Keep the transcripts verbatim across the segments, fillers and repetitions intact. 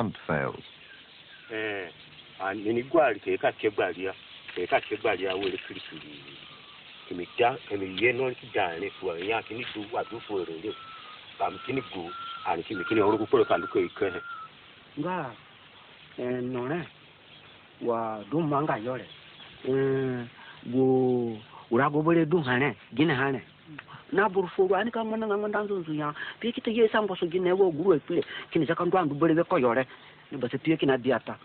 hunt fails. Eh, ani ni guari ke ka ke gbaria, ke ka ke gbaria were kirikiri. Ki mi da, ki mi ye no ki da ni fu ya ki ni du wa du fu ere nde. Ka mi ki ni gu, ani ki mi ki ni oru ku kporo ka ndu ko ike he. Nga, eh, no re, wa du manga yo re. Eh, gu, gu rago bere du ha re, gine ha re. Na buru foro ani ka ngbanda nga ngbanda nzunzu ya. Pi ki ta ye sa ngbaso gine wa guru ekpire. Kini zaka ndu andu berewe ko yo re. Ni basa pi kina biata.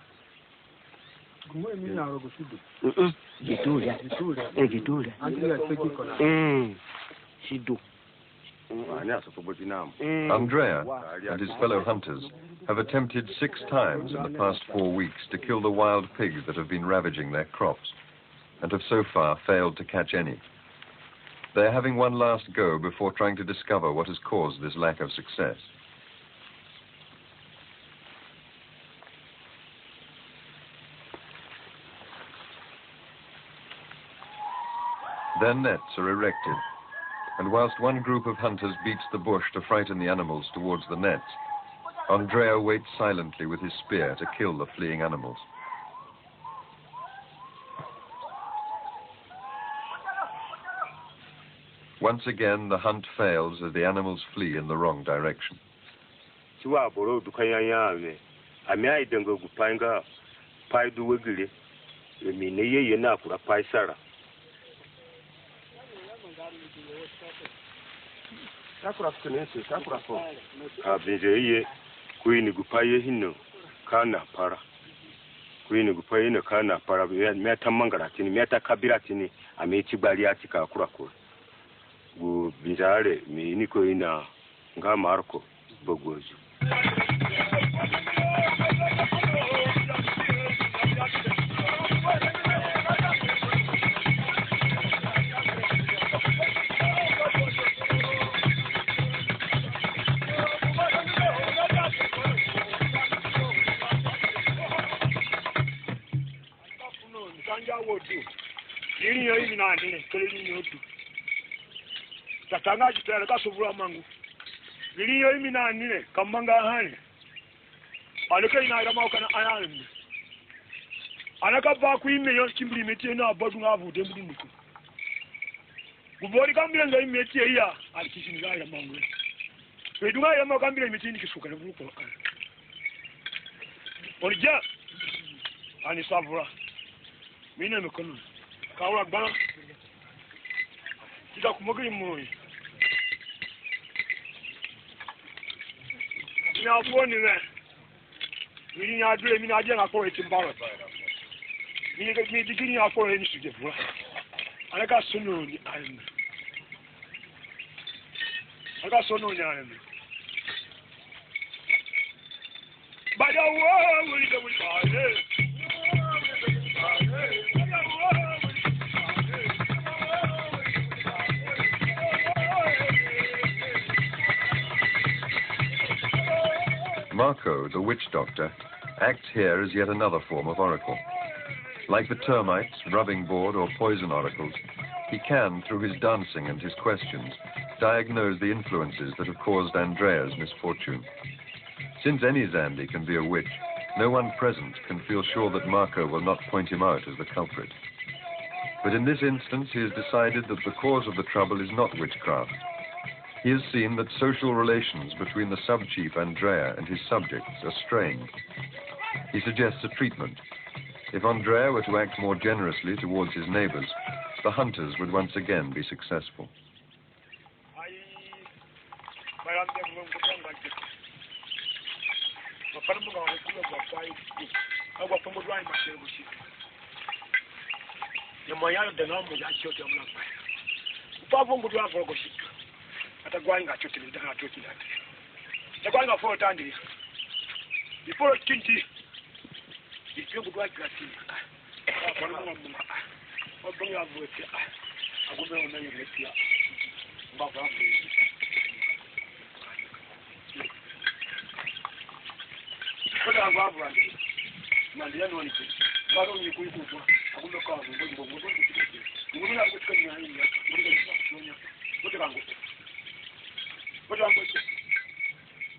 Gumwe mi na rogo sidu. Mm-mm. Giture. Giture. Eh, giture. Anti ya teki ko na. Eh. Sidu. Ani aso ko boti nam. Eh. Andrea and his fellow hunters have attempted six times in the past four weeks to kill the wild pigs that have been ravaging their crops, and have so far failed to catch any. They are having one last go before trying to discover what has caused this lack of success. Their nets are erected, and whilst one group of hunters beats the bush to frighten the animals towards the nets, Andrea waits silently with his spear to kill the fleeing animals. Once again, the hunt fails as the animals flee in the wrong direction. Ti wa boro du ka ya ya we. Ami aidanga gupai nga pai du wa gire. Emi na ye ye na kura pai sara. Ka binza ye ku ini gupai ye hino ka na para. Ku ini gupai ye hino ka na para. Mi ata mangara tini, mi ata kabira tini, ami ti gbaria ti ka kura kura. Gu binza re mi ini ko ina nga Marco Bogozu. Ani ka fu no ni ka ngia wo du. Ni ri yo imi na ni re, kere ri yo du. Tata nga ti tere ka sovura mangu. Ni ri yo imi na ni re, ka manga ha re. Ani ka ina ira ma ka na aya ni. Ani ka ba ku ime yo, ki mbiri ime tie na abadu nga avu de mburu nuku. Gu bori ka mbiri nga ime tie ya, ani ki si ni nga ira mangu. Pe du nga ira ma ka mbiri ime tie ni ki suka na buru ko. Oni ja. Ani savura. Mi na mi kono. Ka wa gbara. Ti da ku mo giri mo. Mi na fu oni re. Mi ni adu re, mi na adu re na kporo eti mbaro. Mi ni, mi di gini akporo ni suje vura. Ani ka sono ni ani. Ani ka sono ni ani. Marco, the witch doctor, acts here as yet another form of oracle. Like the termites, rubbing board, or poison oracles, he can, through his dancing and his questions, diagnose the influences that have caused Andrea's misfortune. Since any Zande can be a witch, no one present can feel sure that Marco will not point him out as the culprit. But in this instance, he has decided that the cause of the trouble is not witchcraft. He has seen that social relations between the sub-chief Andrea and his subjects are strained. He suggests a treatment. If Andrea were to act more generously towards his neighbors, the hunters would once again be successful.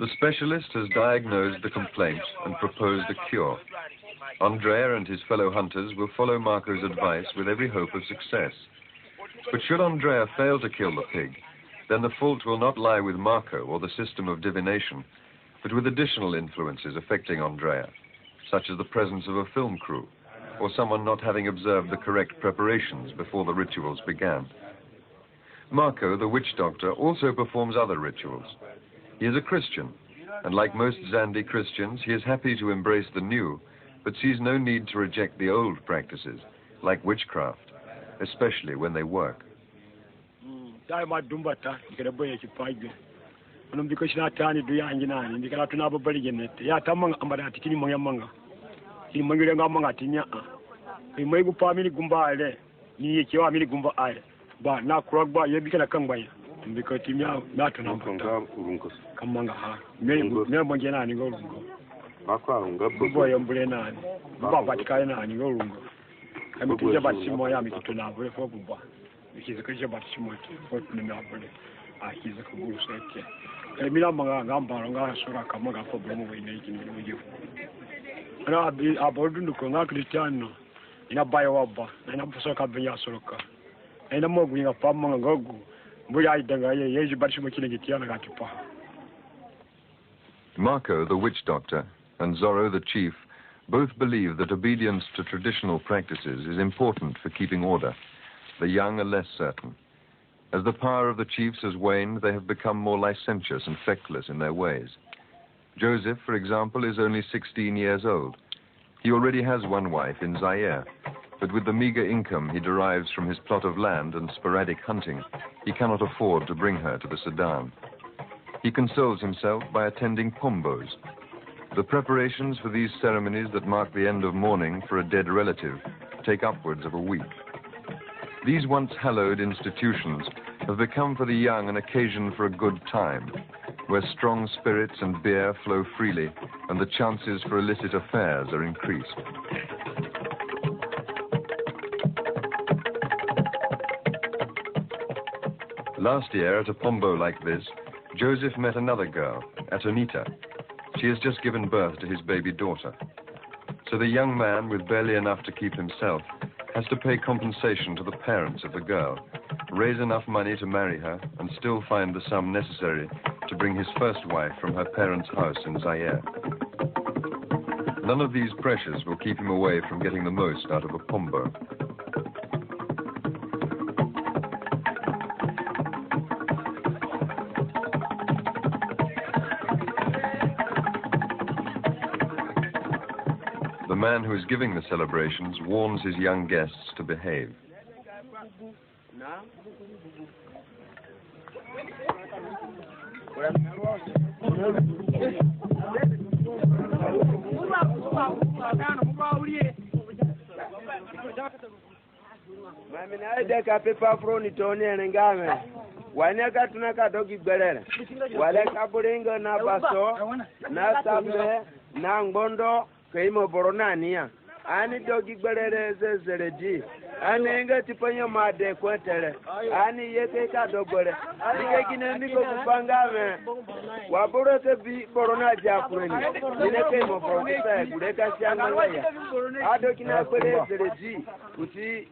The specialist has diagnosed the complaint and proposed a cure. Andrea and his fellow hunters will follow Marco's advice with every hope of success. But should Andrea fail to kill the pig, then the fault will not lie with Marco or the system of divination, but with additional influences affecting Andrea, such as the presence of a film crew, or someone not having observed the correct preparations before the rituals began. Marco, the witch doctor, also performs other rituals. He is a Christian, and like most Zande Christians, he is happy to embrace the new, but sees no need to reject the old practices, like witchcraft, especially when they work. Mm, tai ma dumba ta, ikere boye ki pagbe. Ono mbiko si na tani du ya ngi nani, mbiko na tuna babali genete. Ya ta manga ambara ati kini manga manga. Kini manga renga manga ati nya a. Kini mai gu pa mi ni gumba ale. Ni ye kewa mi ni gumba ale. Ba na kura gba ye bika na kangba ya. Mbiko ti mi a, mi a tuna mbata. Ka manga ha. Mi ni manga nani ngo lungo. Ba kwa lungo. Gumba yo mbule nani. Ba batika nani ngo lungo. Ka mi ti je batisimo ya mi ki tuna mbule fo gumba. Mi ki zaka je batisimo ti fo tuna mbule. A ki zaka guru sete. Ka mi na manga nga mbaro nga sura ka manga fo bulu mo ina kini mo je. Ana abi aboro dunduko nga Kristiano. Ina bayo wa ba, na ina buso ka binya soroka. Na ina mogu ina pa manga nga gu. Mburi ai danga ye, ye ji batisimo kina gi tiana ga tipa. Marco, the witch doctor, and Zorro, the chief, both believe that obedience to traditional practices is important for keeping order. The young are less certain. As the power of the chiefs has waned, they have become more licentious and feckless in their ways. Joseph, for example, is only sixteen years old. He already has one wife in Zaire, but with the meager income he derives from his plot of land and sporadic hunting, he cannot afford to bring her to the Sudan. He consoles himself by attending pombos. The preparations for these ceremonies that mark the end of mourning for a dead relative take upwards of a week. These once hallowed institutions have become for the young an occasion for a good time, where strong spirits and beer flow freely and the chances for illicit affairs are increased. Last year, at a pombo like this, Joseph met another girl, Atonita. She has just given birth to his baby daughter. So the young man, with barely enough to keep himself, has to pay compensation to the parents of the girl, raise enough money to marry her, and still find the sum necessary to bring his first wife from her parents' house in Zaire. None of these pressures will keep him away from getting the most out of a pombo. The man who is giving the celebrations warns his young guests to behave. Mami na ide ka pepa furoni toni ere nga we. Wa ni ka tona ka do gi gberere. Wa re ka buringo na baso, na same, na ngbondo, ka imo boro na ni ya. Ani do gi gberere zezeredi. Ani nga tipa nyemu ade kuetere. Ani ye ke ka do gbere. Ani ke gine mi ko ku pa nga we. Wa boro ke bi boro na dia kure ni. Ni ne ke imo boro kusa ya gure ka sia nga ya. Ado kina gbere zeredi. Kuti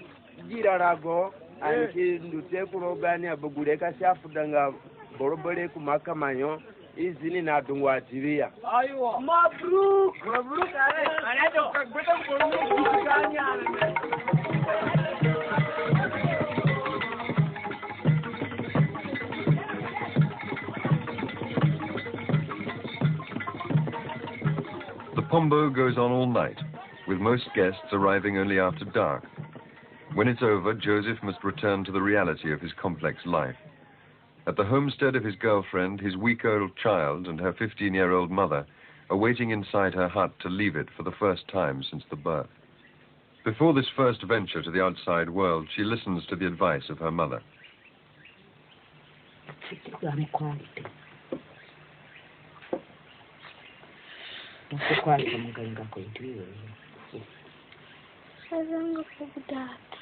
gira rago, ani ki ndu te kuro gani abagure ka si afudanga boro bare ku makama yo, i zini na dungu adiria. Aiwa. Mabruk! Mabruk, are. Are do. Ka gbeta ku boro no gani are. The pombo goes on all night, with most guests arriving only after dark. When it's over, Joseph must return to the reality of his complex life. At the homestead of his girlfriend, his week-old child and her fifteen-year-old mother are waiting inside her hut to leave it for the first time since the birth. Before this first venture to the outside world, she listens to the advice of her mother. Sisi za mukwalite. Mukwalite muganga kwentiro. Azanga kubudati.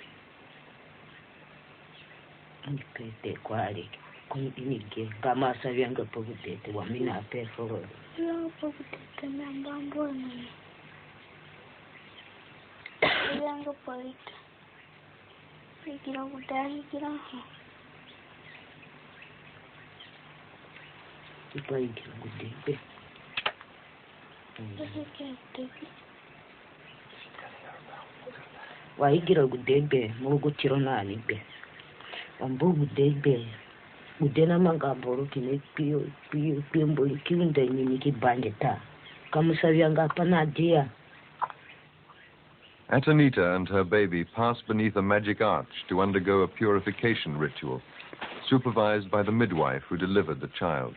Ndipete kwali. Ko ini ge, ka mo sabianga pa gude te, wa mi na pe foro. Sabianga pa gude te, na mbambo ni. Sabianga pa ita. Igira gude, igira he. Ipa igira gude gbe. Wa igira gude gbe, mo gu tiro na ni gbe. Wa mbu gude gbe. Gude na manga boro kina kpio, kpio, kpio mbori ki unda ni ni ki bange ta. Ka mo sabianga pa na dia. Atanita and her baby pass beneath a magic arch to undergo a purification ritual, supervised by the midwife who delivered the child.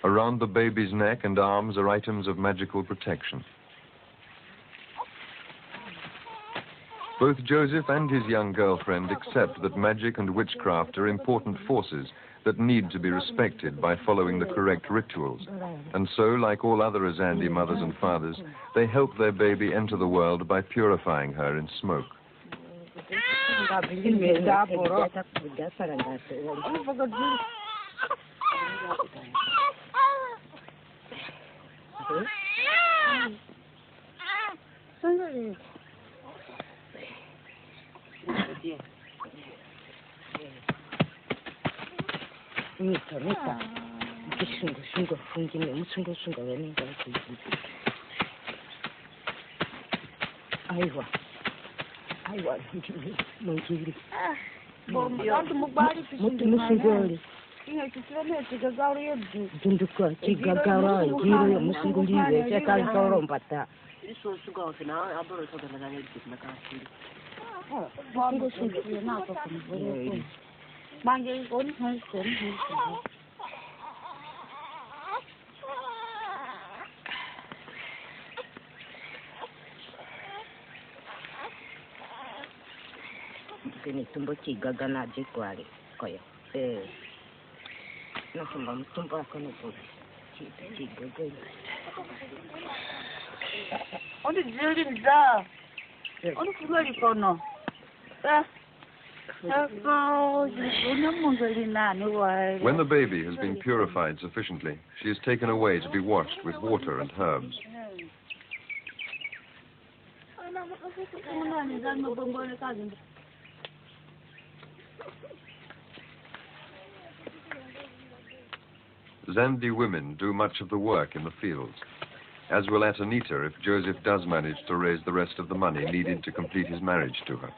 Around the baby's neck and arms are items of magical protection. Both Joseph and his young girlfriend accept that magic and witchcraft are important forces that need to be respected by following the correct rituals. And so, like all other Azande mothers and fathers, they help their baby enter the world by purifying her in smoke. Nita, nita. Kisungu, sungu, fungi ni, musungu, sungu, wene, nga, aiwa. Aiwa, mungiri. Mutu musunguri. Dunduka, kigagara, giro ya musunguri, we, kekali koro mbata. Kini tumbo ki gaga na di kwari koyo. Eh. Na tumbo, tumbo akono ko. Ki, ki gaga. Oni ziri nza. Oni fugari kono. Eh. When the baby has been purified sufficiently, she is taken away to be washed with water and herbs. Zande women do much of the work in the fields, as will Atanita if Joseph does manage to raise the rest of the money needed to complete his marriage to her.